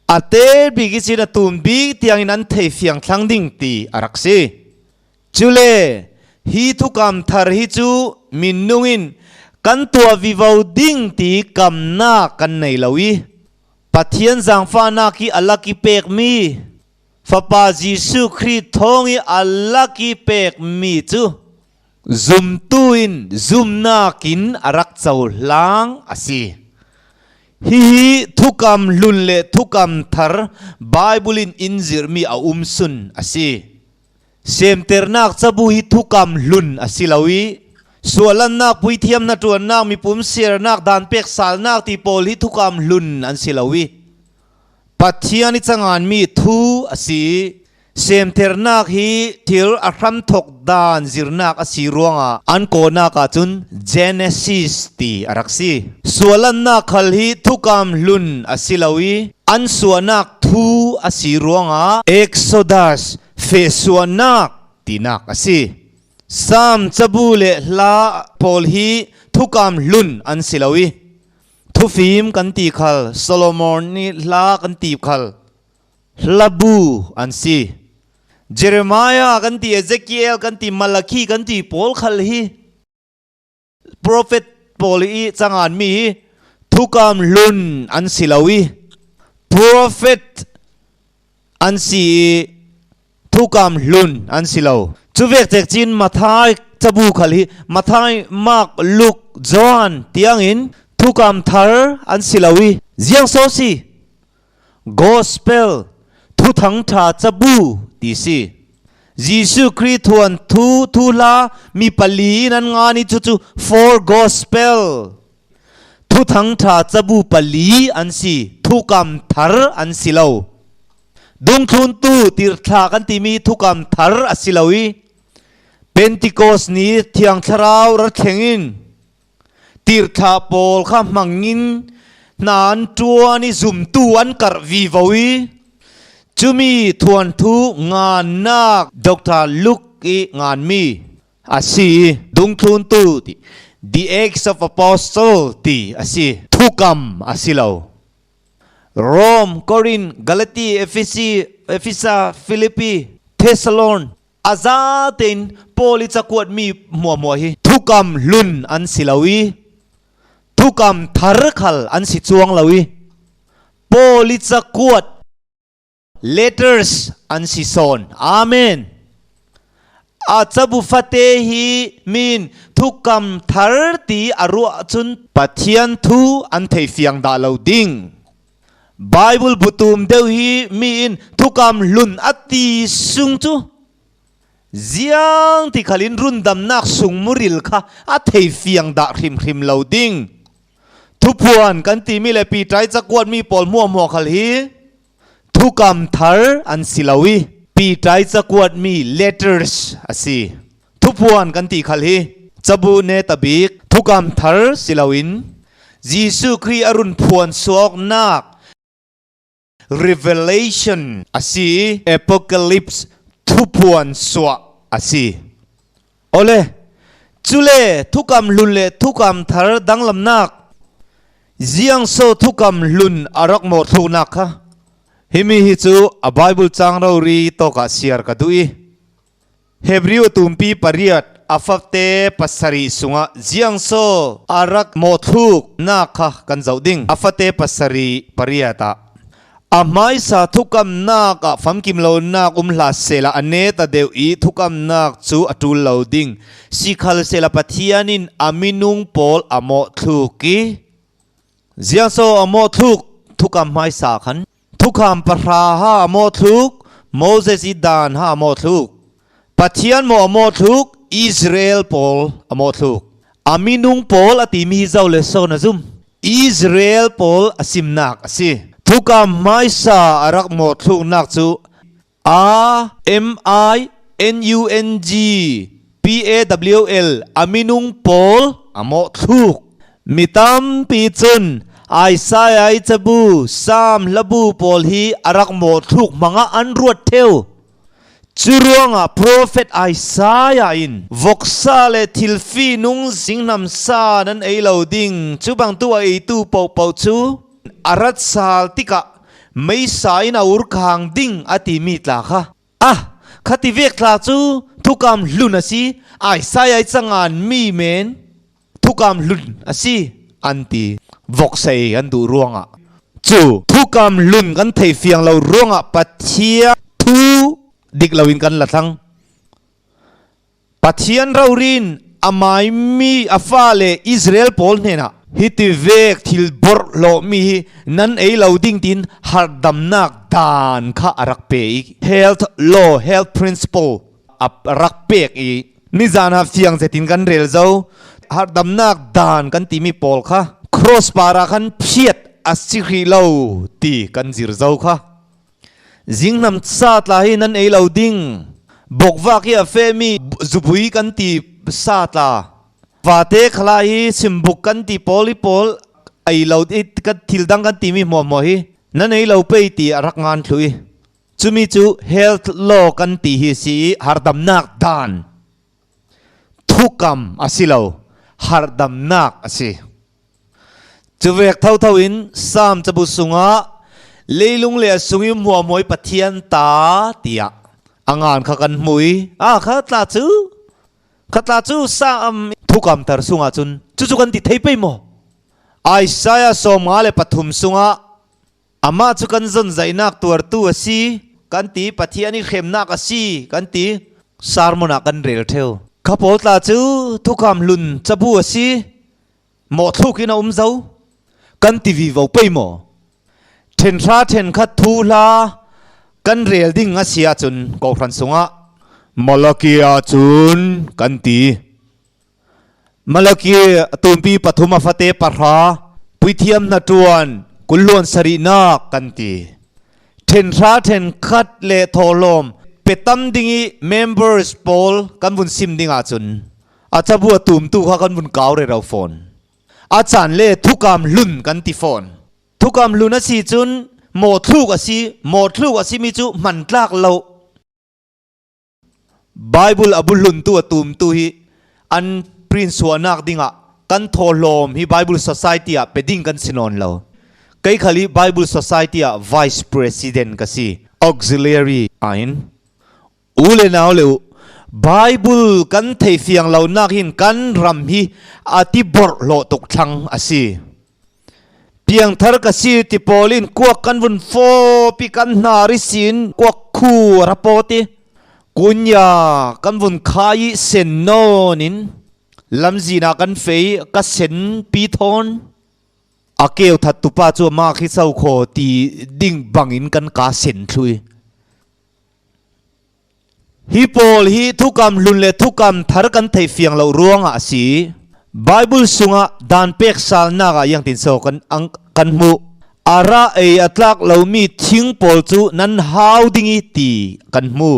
Speaker 1: A te bik i cin a tum bik tiangin an thei fiang thlang ding ti a rak si. Cule hi thukam thar hi cu minung in kan tuah vivo ding ti kamnak kan nei lo i Pathian zaangfahnak i a lak i pekmi Fapa Jesuh Khrih thawng i a lak i pekmi cu zumtu in zumnak in a rak cohlang a si. Hihi thukam hlun le thukam thar Bible in in zirhmi a um sun a si. Semternak cabu hi thukam hlun a si lo i sualannak, puithiam na ṭuannak, mipum sernak, dan pek salnak ti pawl hi thukam hlun an si lo i Pathian i canganmi thu a si i semternak hi thil a hramthawk dan zirnak a si ruangah an kawhnak ahcun Genesis ti a rak si. Sualannak khal hi thukam hlun a si lo i an suahnak thu a si ruangah Exodus fehsuahnak tinak a si. Salm cabu le hla pawl hi thukam hlun an si lo i Thufim kan ti khal, Solomon nih hla kan ti khal, hlabu an si. Jeremiah kan ti, Ezekiel kan ti, Malachi kan ti pawl khal hi prophet pawl i cangan mi hi thukam hlun an si lo i prophet an si i thukam hlun an si lo. Cu vek cek cin Mathai cabu khal hi Mathai, Mark, Luke, John tiangin thukam thar an si lo i ziang so si gospel thuthang tha cabu ti si. Jesuh Khrih thuan thu thu hla mi pali in an ngan i cucu four gospel thuthang tha cabu pali an si thukam thar an si lo. Dungthluntu tirthla kan timi thukam thar a si lo i Pentecost ni Thiang Thlarau ra thleng in tirthla pawl kha hmang in hna an ṭuan i zumtu an karh vivo i cumi thuanthu ngannak Dr. Luke i nganmi a si i dungthluntu ti The Acts of Apostle ti a si thukam a si lo. Rom, Korin, Galati, Efesi, Efesa, Filipi, Thessalon, a za tein Paul i cakuat mi hmuahhmuah hi thukam hlun an si lo i thukam thar khal an si cuang lo i Paul i cakuat letters an si sawn. Amen. A cabu fate hi min thukam thar ti a ruah cun Pathian thu an thei fiang dah lo ding. Bible butum deuh hi mi in thukam hlun a ti sung cu ziang ti khalin rundamnak sung muril kha a thei fiang dah hrimhrim lo ding. Thuphuan kan timi le Peter cakuat mi pawl hmuahhmuah khal hi thukam thar an si lo i Peter cakuat mi letters a si. Thuphuan kan ti khal hi cabu ne tabik thukam thar si loin Jesuh Khrih a run phuan suaknak revelation a si i apocalypse thuphuan suah a si. Ole, cule thukam hlun le thukam thar danglamnak ziangso thukam hlun a rak mawh thluknak kha himi hi cu a Bible cang rori tawk ah siar ka duh i Hebrew tumpi pariat a fapte pasarih sungah ziangso a rak mawhthluk nak kha kan zoh ding. A fate pasarih pariat ah a hmaisa thukamnak ah famkim lonak um hlah sehla a ne ta deuh i thukamnak cu a ṭul lo ding. Sikhal sehla Pathian in a minung pawl a mawhthluk i ziangso a mawhthluk thukam hmaisa khan Thukham pahra ha a mawthluk, Moses i dan ha a mawthluk. Pathian maw a mawthluk, Israel pawl a mawthluk. A minung pawl a timi hi zo le so na zum. Israel pawl a simnak a si. Thukam hmaisa a rak mawthluknak cu A M I N U N G P A W L a minung pawl a mawthluk. Mi tampi cun Isaiah i cabu, Salm hlabu pawl hi a rak mawhthluk hmangah an ruat theo. Cu ruangah profet Isaiah in voksa le thil fihnung zingnam sa nan ei lo ding, cu bangtu a eitu paohpaoh cu a rat sal tikah meisa in a urkhang ding a timi tla kha Ah, khati vek tla cu thukam hlun a si, Isaiah i cangan mi men thukam hlun a si an ti. Voksei an duh ruangah cu thukam hlun kan thei fiang lo ruangah Pathian thu dik loin kan la thlang. Pathian rorin a maimi a fale Israel pawl hnenah hiti vek thil borhhlawhmi hi nan ei lo ding tiin hardamnak dan kha a rak pe i health law, health principle a rak pek i nizan ah fiang zetin kan rel zo. Hardamnak dan kan timi pawl kha cross par ah khan phiat a si hrih lo ti kan zir zo kha. Zingnam sa tla hi nan ei lo ding. Bokvak hi a fehmi zubui kan ti sa tla. Vate khala hi simbuk kan ti pawl hi pawl ei lo i kan thil dang kan timi hmuahhmuah hi nan ei lo pei ti a rak ngan thlu i cumi cu health law kan ti hi si i hardamnak dan thukam a si lo, hardamnak a si. Cuvek thotho in Salm cabu sungah leilung le a sung i hmuahmuai Pathian ta tiah a ngan kha kan hmu i a kha tla cu kha tla cu Salm thukam thar sungah cun cucu kan ti thei pei maw? Isaiah 53 sungah amah cu kan zonzaihnak tuartu a si kan ti, Pathian i hremnak a si kan ti, sermon ah kan rel theo. Kha pawl tla cu thukam hlun cabu a si, mawhthluk in a um zo kan ti vi vo pei maw? Ṭhenhra ṭhenkhat thu hla kan rel ding a si ahcun kawhhran sungah Malaki ahcun kan ti. Malaki tumpi pathum a fate pahra puithiam hna ṭuan kulluan sarihnak kan ti. Ṭhenhra ṭhenkhat le thawhlawm pe tam ding i members pawl kan vun sim ding ahcun a cabu a tumtu kha kan vun kau rero fawn. A caan le thukam hlun kan ti fawn. Thukam hlun a si cun mawthluk a si, mawthluk a simi cu hmantlak lo. Bible a bu hluntu a tumtu hi an print suahnak dingah kan thawhlawm hi Bible Society ah pe ding kan si nawn lo. Kei khal i Bible Society ah Vice President ka si. Auxiliary ain. U le nau le u, Bible kan thei fiang lo nak hin kan ram hi a ti borhhlawh tuk thlang a si. Piangthar ka si ti pawl in kuak kan vun fawp i kan hnar i sin kuak khu a ra pawt i kunya kan vun khai i sen nawn in lamzin ah kan fei ka sen pi thawn. A keu that tupa cu ma khi so kho ti ding bangin kan ka sen thlui. Hi pawl hi thukam hlun le thukam thar kan thei fiang lo ruangah a si. Bible sungah dan pek salnak ah yang tin so kan ang kan hmuh. Ara ei a tlak lomi thing pawl cu nan hau ding i ti kan hmu.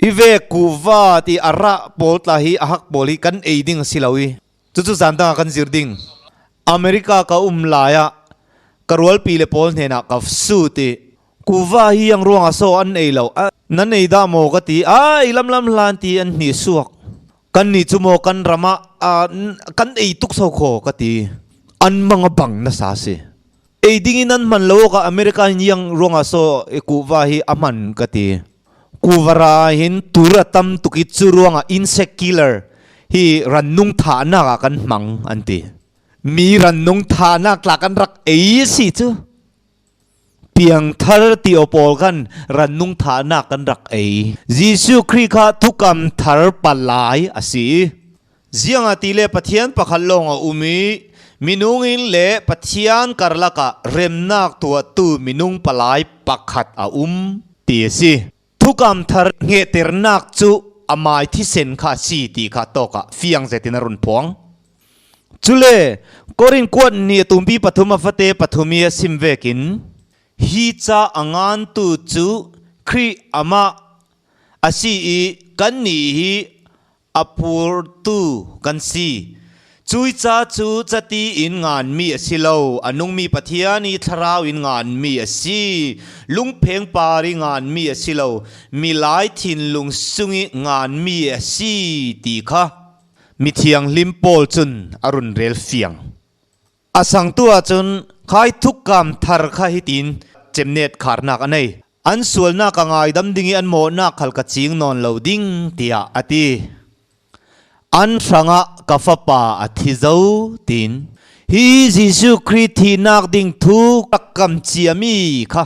Speaker 1: I ve kuva ti ara pawl tla hi a hak pawl hi kan ei ding a si lo i cucu zan dang ah kan zir ding. America ka um lai ah ka rualpi le pawl hnenah ka su ti Kuva hi ang ruangah so an ei lo. Nan ei dah maw ka ti. Ai lam lam hlan ti an hni suak. Kan ni cu maw kan ram ah kan ei tuk so kho ka ti. An mang a bang na sa si. Ei ding in an hman lo ka America yang ruangah so e kuva hi a hman ka ti. Kuvara hin tur a tam tuk i cu ruangah insect killer hi rannung thahnak ah kan hmang an ti. Mi rannung thahnak tlak an rak ei si cu. Piangthar ti aw pawl khan rannung thahnak kan rak ei. Jesuh Khrih kha thukam thar palai a si. Ziang a ti le Pathian pakhat lawng a um i minung in le Pathian karlak ah remnak tuahtu minung palai pakhat a um ti a si. Thukam thar hngeternak cu amai thisen kha a si ti kha tawk ah fiang zetin a run phuang. Cule Korin kuat ni a tumpi pathum a fate pathum i a sim vekin hi ca a ngantu cu Khrih amah a si i kannih hi a purtu kan si. Cui ca cu cati in nganmi a si lo, a nungmi Pathian i thlarau in nganmi a si. Lungpheng par i nganmi a si lo, milai thinlung sung i nganmi a si ti kha mithianghlim Paul cun a run rel fiang. A sangtu ahcun khai thukkaam thar kha hitin cemnet kharnak a nei. An sualnak a ngaidam ding i an mawhnak khal ka cing nawn lo ding tiah a ti. An hrangah ka fapa a thi zo tiin hi Jesuh Khrih thihnak ding thu ka kam ciami kha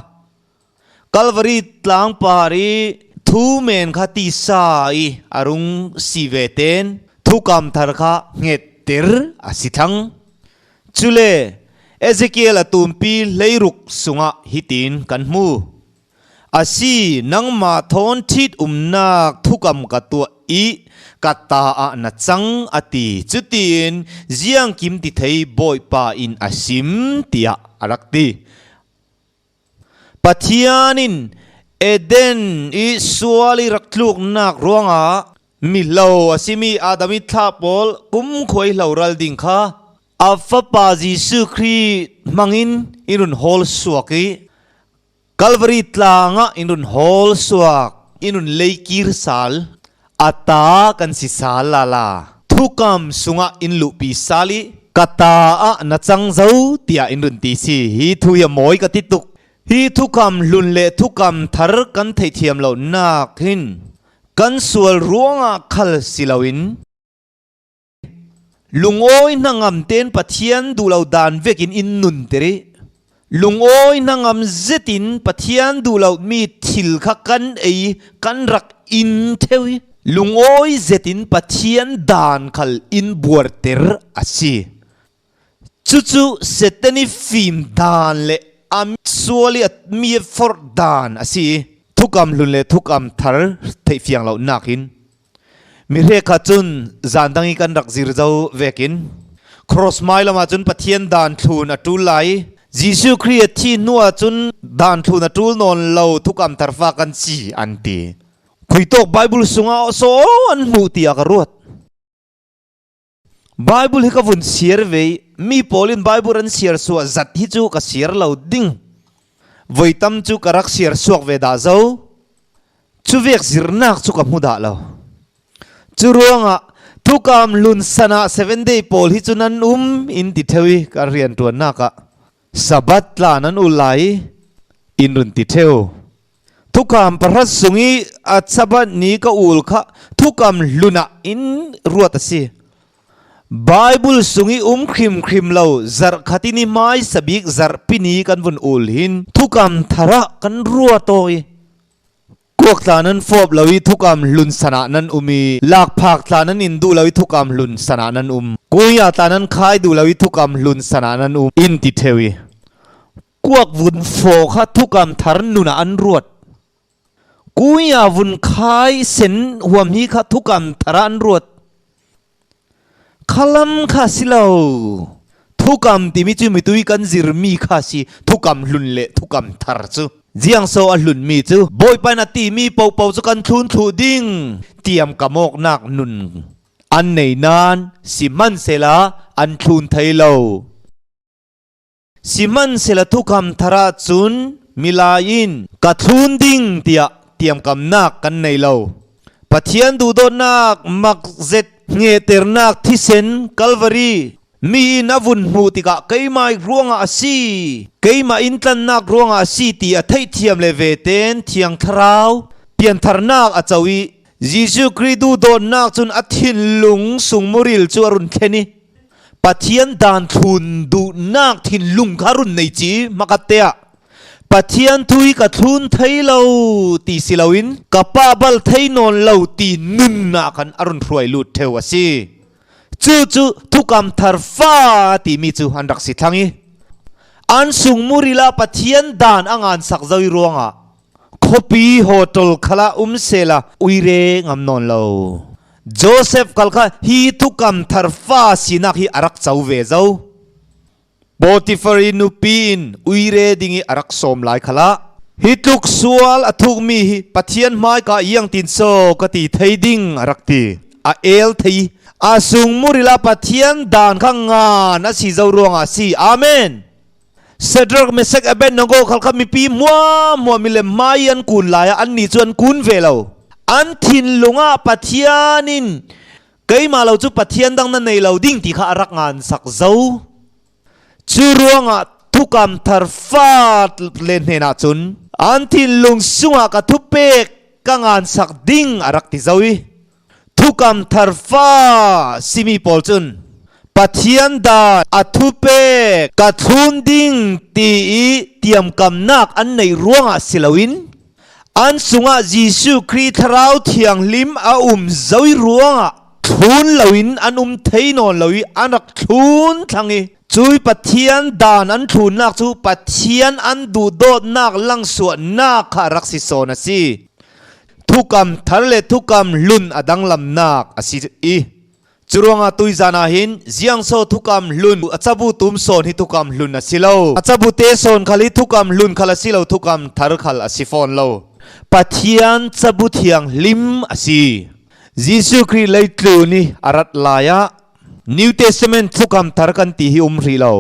Speaker 1: Kalvari tlangpar i thu men kha tisa i a rung si ve ten thukam thar kha hngetter a si thang. Cule Ezekiel a tumpi hleiruk sungah hitin kan hmu. Asi, nangmah thawn ṭhit umnak thukam ka tuah i ka ta ah na cang a ti. Cutiin ziangkim ti thei Bawipa in a sim tiah a rak ti. Pathian in Eden i sual i rak tluknak ruangah mihlo a simi Adam i thlah pawl kumkhua i hloral ding kha a fapa Jesuh Khrih hmangin in run hawl suak i Calvary tlang ah in run hawl suak in run leikir sal a ta kan si sal la la thukam sungah in luhpi sal i ka ta ah na cang zo tiah in run ti si. Hi thu hi a mawi ka ti tuk. Hi thukam hlun le thukam thar kan theithiam lo nak hin kan sual ruangah khal si loin Lungawi hnangam tein Pathian duh lo dan vekin in nun tiri. Lungawi hnangam zetin Pathian duh lo mi thil kha kan ei kan rak in theu i lungawi zetin Pathian dan khal in buarter a si. Cucu Satan i fim dan le a sual i a mi forh dan a si i thukam hlun le thukam thar theihfiang lo nakin Mi kha cun zan dang i kan rak zir zo vekin cross mai lam ah cun Pathian dan thlun a ṭul lai. Jesuh Khrih a thi hnu ah cun dan thlun a ṭul nawn lo thukam tharfa kan si an ti. Khuitawk Bible sungah so an hmuh tiah ka ruat. Bible hi ka vun siar ve i mi pawl in Bible an siar suah zat hi cu ka siar lo ding. Voi tam cu ka rak siar suak ve dah zo. Cu vek zirnak cu ka hmu dah lo. Cu ruangah thukam lun sana seven day pawl hi cu nan um in ti theu i ka rian ṭuannak ah Sabbath tla nan ul lai i in run ti theu. Thukam pahrat sung i a Sabbath ni ka ul kha thukam hlun ah in ruat a si. Bible sung i um hrimhrim lo zarh khat in i hmai sabik zarhpi ni kan vun ul hin thukam thar ah kan ruat i kuak tla nan fawp lo i thukam hlun san ah nan um i lakphak tla nan in duh lo i thukam hlun san ah nan um kuya tla nan khai duh lo i thukam hlun san ah nan um in ti theu i Kuak vun faw kha thukam thar nun ah an ruat. Kuya vun khai sen huam hi kha thukam thar ah an ruat. Khalam kha si lo. Thukam timi cu mitui kan zirmi kha si thukam hlun le thukam thar cu. Jiang so a hlunmi cu Bawipa na timi popo cu kan thlun thlu ding tiam kamawknak nun an nei nain sihmanhsehla an thlun thei lo. Sihmanhsehlaw thukam thar ahcun milai in ka thlun ding tiah tiamkamnak kan nei lo. Pathian duhdawtnak makzet hngeternak thisen Kalvari mi in a vun hmuh tikah keimah ruangah a si, keimah in tlannak ruangah a si ti a theihthiam le ve ten Thiang Thlarau piantharnak a co i Jesuh Khrih duhdawtnak cun a thinlung sungmuril cu a run thlen i Pathian dan thlun duhnak thinlung kha run nei ci hmakat te ah Pathian thu hi ka thlun thei lo ti si loin ka pa bal thei nawn lo ti nun ah khan a run hruai lut theu a si. Cu cu thukam thar fa timi cu an rak si thlang i an sung murila Pathian dan a ngan sak zoi ruangah khuapi hotel khala um sela uire ngam nawn lo. Joseph kal kha hi thukam thar fa sinak hi a rak co ve zo. Potiphar i nupi in uire ding i a rak sawm lai khala hi tluk sual a thukmi hi Pathian hmaika iang tin so ka ti thei ding a rak ti. A el thei. A sung murila Pathian dan kha ngan a si zo ruangah a si. Amen. Shadrach, Meshach, Abednego khal kha mipi hmuahhmuah milem hmai i an kun lai ah annih cu an kun ve lo. An thinlung ah Pathian in keimah lo cu Pathian dang na nei lo ding ti kha a rak ngan sak zo. Cu ruangah thukam thar fa le hnenah cun an thinlung sungah ka thupek ka ngan sak ding a rak ti zo i Thukam thar fa simi pawl cun Pathian dan a thupek ka thlun ding ti i tiamkamnak an neih ruangah si loin an sungah Jesuh Khrih Thlarau Thianghlim a um zoi ruangah thlun loin an um thei nawn lo i an rak thlun thlang i cui Pathian dan an thlunnak cu Pathian an duhdawtnak langsuahnak kha rak si sawn a si. Thukam thar le thukam hlun a danglamnak a si i curuangah tuizan ah hin ziangso thukam hlun a cabu tum sawn hi thukam hlun a si lo, a cabu te sawn khal hi thukam hlun khal a si lo, thukam thar khal a si fawn lo. Pathian cabu thianghlim a si. Jesuh Khrih leitlun i a rat lai ah New Testament thukam thar kan ti hi um rih lo.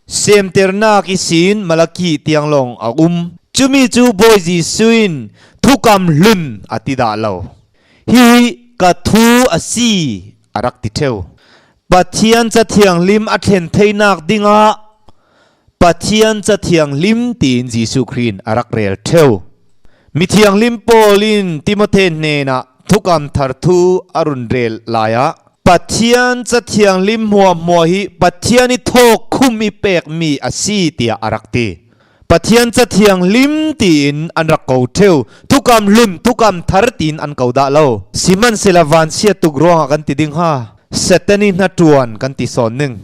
Speaker 1: Semternak i sin Malaki tiang lawng a um. Cumi cu Bawi Jesuh in thukam hlun a ti dah lo. Hihi ka thu a si a rak ti ṭheo. Pathian Cathianghlim a thlen theinak dingah Pathian Cathianghlim tiin Jesuh Khrih in a rak rel ṭheo. Mithianghlim Paul in Timote hnenah thukam thar thu a run rel lai ah Pathian Cathianghlim hmuahhmuah hi Pathian i thawk khum i pekmi a si tiah a rak ti. Pathian Cathianghlim tiin an rak ko ṭheo. Thukam hlun, thukam thar tiin an ko dah lo. Sihmanhsehlaw vanchiat tuk ruangah kan ti ding hnga. Satan i hnaṭuan kan ti sawn ning.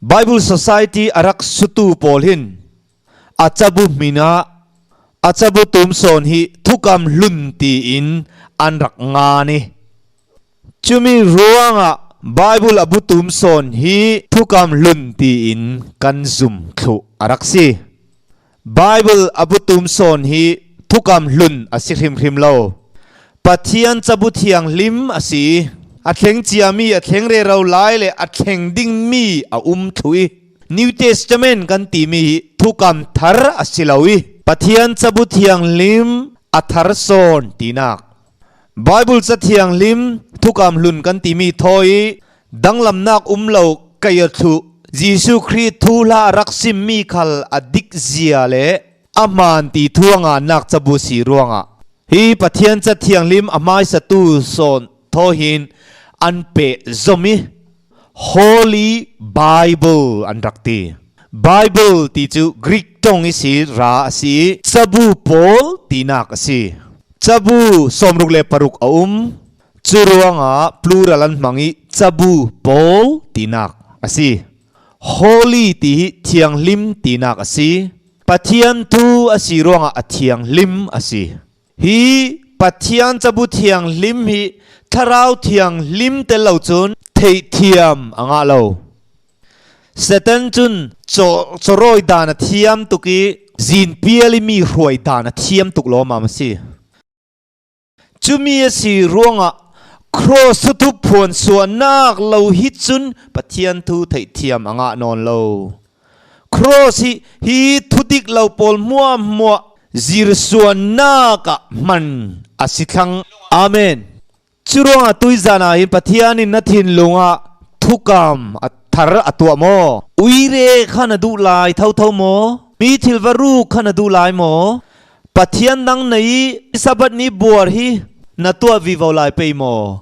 Speaker 1: Bible Society a rak sutu pawl hin a cabu hmin ah a cabu tum sawn hi thukam hlun tiin an rak ngan i Cumi ruangah Bible a butum sawn hi thukam hlun tiin kan zum thlu a rak si. Bible a butum sawn hi thukam hlun a si hrimhrim lo. Pathian cabu thianghlim a si. A thleng ciami, a thleng rero lai le a thleng dingmi a um thlu i New Testament kan timi hi thukam thar a si lo i Pathian cabu thianghlim a thar sawn tinak. Bible Cathianghlim thukam hlun kan timi thaw i danglamnak um lo kei a thlu Jesuh Khrih thu hla rak simmi khal a dik zia le a hmaan ti thuanganak cabu si ruangah hi Pathian Cathianghlim a hmaisatu sawn thaw hin an peh zom i Holy Bible an rak ti. Bible ti cu Greek tong i si ra a si i cabu pawl tinak a si. Cabu 66 a um. Cu ruangah plural an hmang i cabu pawl tinak a si. Holy ti hi thianghlim tinak a si. Pathian thu a si ruangah a thianghlim a si. Hi Pathian cabu thianghlim hi thlarau thianghlim tel lo cun theihthiam a ngah lo. Satan cun chawrawi dan a thiam tuk i zinpial i mi hruai dan a thiam tuk lawmam a si. Cumi a si ruangah cross thup phuan suahnak lo hi cun Pathian thu theihthiam a ngah nawn lo. Cross hi hi thudik lo pawl hmuahhmuah zirsuannak ah hman a si thlang. Amen. Cu ruangah tuizan ah hin Pathian in na thinlung ah thukam a thar a tuah maw? Uire kha na duh lai thotho maw? Mi thil va ru kha na duh lai maw? Pathian dang na i Sabbath ni buar hi na tuah vivo lai pei maw?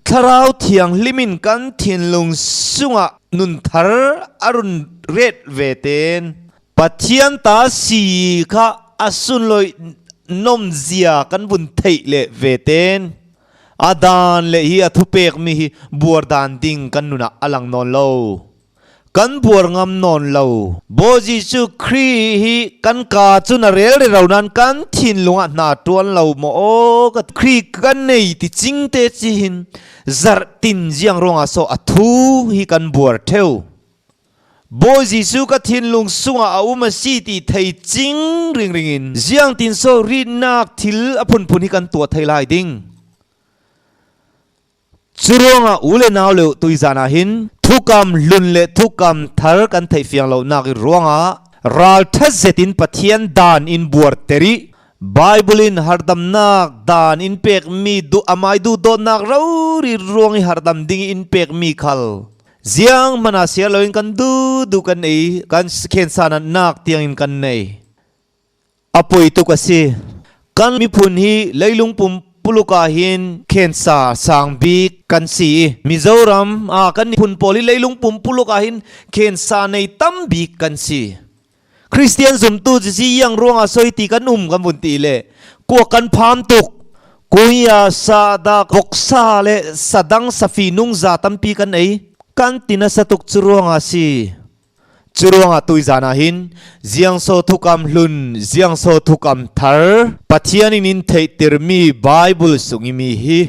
Speaker 1: Thlarau Thianghlim in kan thinlung sungah nun thar a run ret ve ten. Pathian ta si kha a sunlawih nom zia kan vun theih le ve ten. A dan le hi a thupek mi hi buar dan ding kan nun ah a lang nawn lo. Kan buar ngam nawn lo. Bawi Jesuh Khrih hi kan ka cun a rel rero nain kan thinlung ah hna ṭuan lo maw aw ka Khrih kan nei ti cing te ci hin zarh tin ziang ruangah so a thu hi kan buar ṭheu. Bawi Jesuh ka thinlung sungah a um a si ti thei cing ringring in ziang tin so ritnak thil a phunphun hi kan tuah thei lai ding. Cu ruangah u le nau le tuizan ah hin thukam hlun le thukam thar kan theih fiang lonak i ruangah ralṭhat zet in Pathian dan in buar ter i Bible in hardamnak dan in pekmi duh amai duh dawtnak rori ruang i hardam ding in pekmi khal ziang hmanh ah siar loin kan du du kan ei kan khen sanatnak tiang in kan nei. A poi tuk a si. Kan miphun hi leilung pumpuluk ah hin khensa sang bik kan si i Mizoram ah kan miphun pawl hi leilung pumpuluk ah hin khensa nei tam bik kan si. Christian zumtu ci yang ruangah soi ti kan um kan vun ti le kuak kan pham tuk. Kuya sa da voksa le sadang safi nungza tampi kan ei. Kan tina satuk cu ruangah si. Cu ruangah tuizan ah hin Ziangso thukam hlun, Ziangso thukam thar, Pathian in in theihtermi Bible sung i mi hi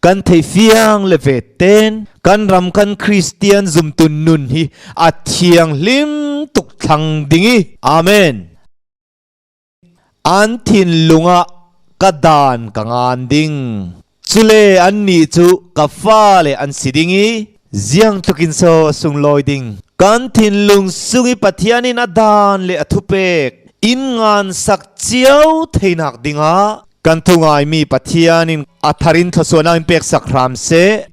Speaker 1: kan thei fiang le ve ten kan ram kan Christian zumtu nun hi a thianghlim tuk thlang ding i Amen. An thinlung ah ka dan ka ngan ding. Cule annih cu ka fale an si ding i ziang tluk in so a sunglawi ding. Kan thinlung sung i Pathian in a dan le a thupek inn ngan sak cio theinak dingah kan thu ngaimi Pathian in a thar in thluasuahnak in pek sak hram seh.